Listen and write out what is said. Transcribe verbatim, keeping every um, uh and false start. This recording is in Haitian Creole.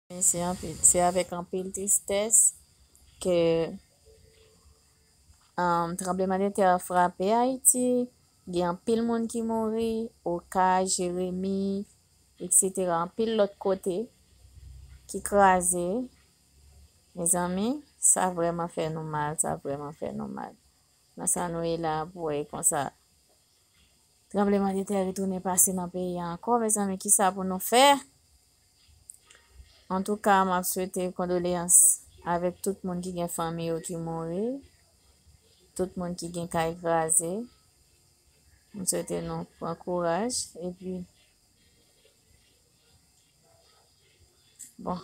Se anpil, se avèk anpil tristès ke um, tranblemanntè a frape Ayiti. Gen anpil moun ki mouri, Oka, Jeremi, etsetera. Anpil lòt kote ki kraze. Mezanmi, sa vrèman fè nou mal, sa vrèman fè nou mal. Nan sa nou ye la pou wè konsa. Tranblemanntè retounen pase nan peyi a ankò, mezanmi, kisa pou nou fè? Antouka, m ap swete kondoleyans avèk tout moun ki gen fanmi yo ki mouri, tout moun ki gen kay kraze. M swete nou pran kouraj, epi, bon,